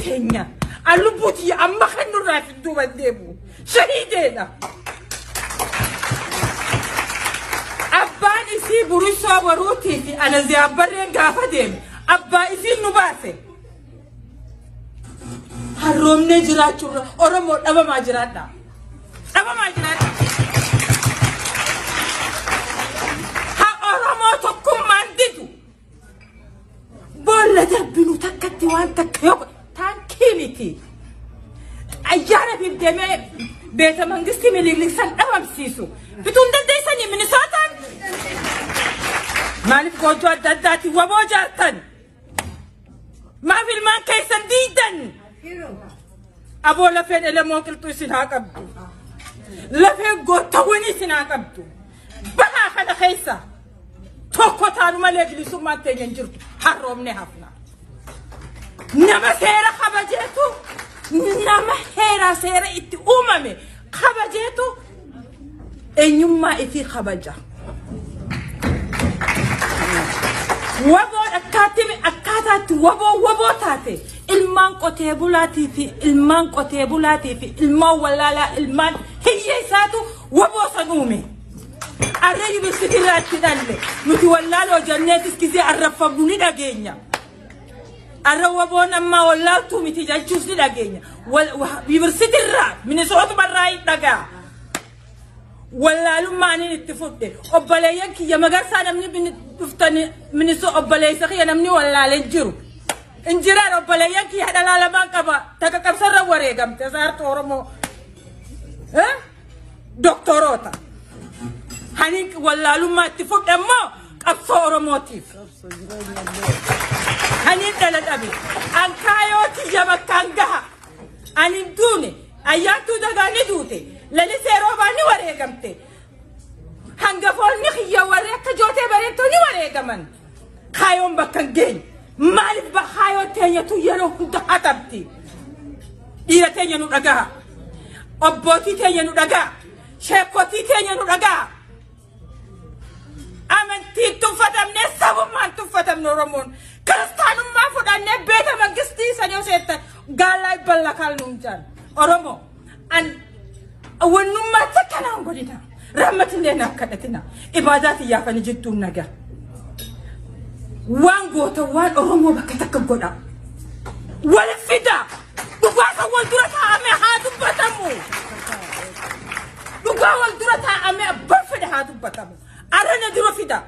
teenya. An lubbuu tiyya amma kennurraa fi duuba deemu. Shahiideedha. Abbaan isii burisoo baruutii fi ana ziyaabbarreen gaafa deeme abbaa isiin nu baase. Harroomnee jiraachuurra Oromoo dhabamaa jiraadha. Dhabamaa jiraadha. Ha Oromoo tokkummaan didu. Boolla darbinu takkatti waan takka yoo taankii miti. Ayyaana deemee beeta mangistii miliiksan dhabamsiisu. Bituun dandeessanii Minisootaan. Maaliif goojjoo adda addaatiin waboo jaartan? Maaf ilmaan keessan diidan? Aboo lafeen elemoo qilxuu isin haa qabdu. Lafeen goottawwan isin haa qabdu. Bahaa kana keessa tokko taanu malee bilisummaan teenya hin jirtu. Harroomne hafna. Nama seera kabajeetu nama heeraa seera itti uumame kabajeetu eenyummaa ifii kabaja. Waboon akkaataatti waboo waboo taate ilmaan qotee bulaatii fi ilmaan qotee bulaatii fi ilmaan wallaalaa ilmaan hiyyeessaatu waboo san uume. Arra yuunivarsiitii irraa itti dhalle nuti wallaaloo jenneetis gisee arrafamnu ni dhageenya. Arra waboon ammaa wallaaltuu miti jechuus ni dhageenya. Yuunivarsiitii irraa Minisootuma irraa hin dhagaa. Wallaalummaan itti fudhe obboleeyyan kiyya magarsaa namni dhuftani minisoo obboleessa kiyya namni wallaalee jiru. Injiraan obboleeyyan kiyya dhalaa lamaan qaba takka qabsarra wareegamte saartuu Oromoo. Doktoroota. Hani wallaalummaa itti fudhe immoo qabsoo Oromootiif. Hani dhala dhabe. Ankaayoo tiyya bakkaan gaha. Ani duune ayyaantuu dagaa ni duute. Lalisee roobaa ni wareegamte. Hangafoonni kiyya warri akka jootee bareettoo ni wareegaman. Kaayoon bakka hin geenye. Maaliif kaayoo teenyatu yeroo hunda hatabti? Dhiira teenya nu dhagaha. Obbootii teenya nu dhagaha. Sheekotii teenya nu dhagaha. Amantiin tuffatamne sabummaan tuffatamne Oromoon. Kiristaanummaa fudhannee beeta mangistii sanii osoo gaallaa balla kaalnuun jaan. Oromoo. Wannummaa takkanaan godhina. Rahmatillee naaf kadhatina. Ibaadaa xiyyaafanii jidduun nagaa. Waan goota waan Oromoo bakka takka godha. Wal fida. Dhugaa wal dura taa'amee haa dubbatamu. Dhugaa wal dura taa'amee abbaan fedhe haa dubbatamu. Arra na dura fida.